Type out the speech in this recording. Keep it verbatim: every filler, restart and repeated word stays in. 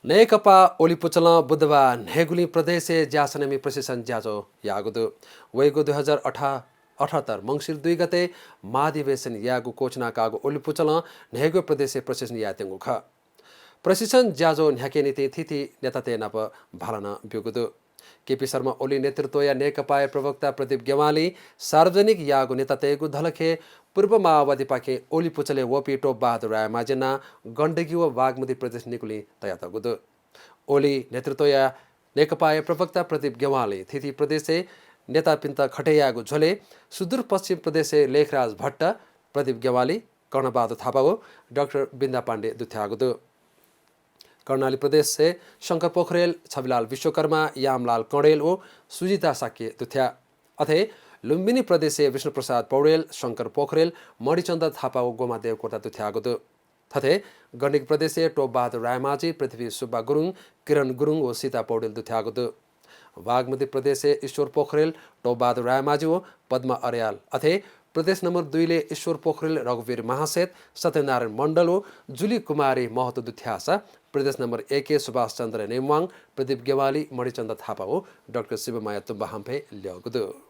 नेकपा ओली पुचलं बुधबार न्हय्‌गुलिं प्रदेशय् ज्यासनमि प्रशिक्षण ज्याझ्वः याःगु दु। वइगु दुई हजार अठहत्तर मंसिर दुई गते महाधिवेशन यायेगु घोषणा काःगु ओली पुचलं न्हय्‌गु प्रदेशय् प्रशिक्षण यायेत्यंगु खः। प्रशिक्षण ज्याझ्वः न्ह्याकेनिंतिं थीथी नेतातय् नाप भाला नं ब्यूगु दु। केपी शर्मा ओली नेतृत्वया नेकपाया प्रवक्ता प्रदीप ज्ञवालीं सार्वजनिक याःगु नेतातय्‌गु धलखय् पूर्व माओवादीपाखें ओली पुचलय् वःपिं टोपबहादुर रायमाझी नां गण्डकी व बागमती प्रदेश निगुलिं तयातःगु दु। ओली नेतृत्वया नेकपाया प्रवक्ता प्रदीप ज्ञवालीं थीथी प्रदेशय् नेतापिन्त खटे याःगु झ्वलय् सुदूरपश्चिम प्रदेशय् लेखराज भट्ट, प्रदीप ज्ञवाली, कर्णबहादुर थापा व डाक्टर बिन्दा पाण्डे दुथ्याःगु दु। कर्णाली प्रदेशय् शंकर पोखरेल, छविलाल विश्वकर्मा, यामलाल कँडेल व सुजिता शाक्य दुथ्याः। अथे लुम्बिनी प्रदेशय् विष्णुप्रसाद पौडेल, शंकर पोखरेल, मणिचन्द्र थापा व गोमा देवकोटा दुथ्याःगु दु। थथे गण्डकी प्रदेशय् टोपबहादुर रायमाझी, पृथ्वी सुब्बा गुरुङ, किरण गुरुङ व सीता पौडेल दुथ्याःगु दु। बागमती प्रदेशय् ईश्वर पोखरेल, टोपबहादुर रायमाझी व पद्मा अर्याल, अथे प्रदेश नम्बर दुईलय् ईश्वर पोखरेल, रघुवीर महासेत, सत्यनारायण मण्डल व जुली कुमारी महतो दुथ्याःसा प्रदेश नम्बर एकय् सुभाष चन्द्र नेम्वाङ, प्रदीप ज्ञवाली, मणिचन्द्र थापा व डाक्टर शिवमाया तुम्बहाम्फय् ल्यःगु दु।